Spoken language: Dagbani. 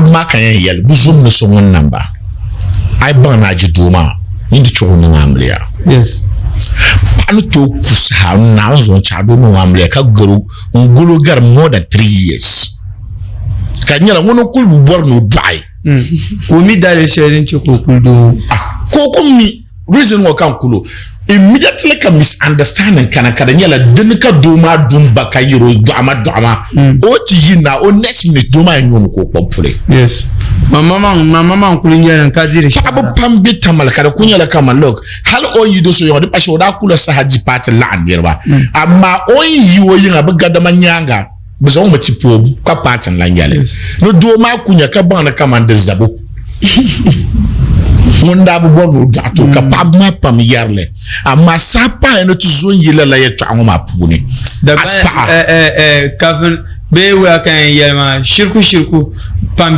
Paɣaba maa ka yɛn yɛli bi zom ni so ŋun nam ba, A yi baŋ ni a je doo maa, nyin di chɛ o niŋ amiliya. Paɣa ni tooi ku saha n-naai n-zaŋ chaɣ doo niŋ o amiliya ka gari o n-gol o gari more than 3 years ka di nyɛla ŋuni n-kuli bi bɔri ni o dɔɣi. Ka o mi daliri shɛli din chɛ ka o kuli doo ŋɔ. Ah, ka o ku mi reason ŋɔ ka n kul o immediately ka misunderstanding kana ka di nyɛla dini ka doo maa du m-ba ka yɛr o dɔɣima dɔɣima o ti yi na o next minute doo maa yɛn nyoomi ka o kpabi puli. Yes. Mama maŋ kuli nyɛli n ka diri shɛhira. Paɣaba pam be Tamale ka di kuli nyɛla kaman look hali o ni yi do so yiŋa di pa shɛli o daa kula saha di paati laɣim niriba amaa o ni yi o yiŋa bi gadama nyaaŋa bɛ zaŋ o mi ti poobu ka paati n-lan nyɛli ni doo maa kunya ka baŋ ni kaman di zabo ŋun daa bi bɔri ni o dɔɣi ti o ka paɣaba maa pam yɛri li amaa saha paaya ni ti zo n-yi lala yɛltɔɣa ŋɔ maa puuni as paɣa. Kafin bee wula ka yɛn yɛli maa shiriku shiriku pam.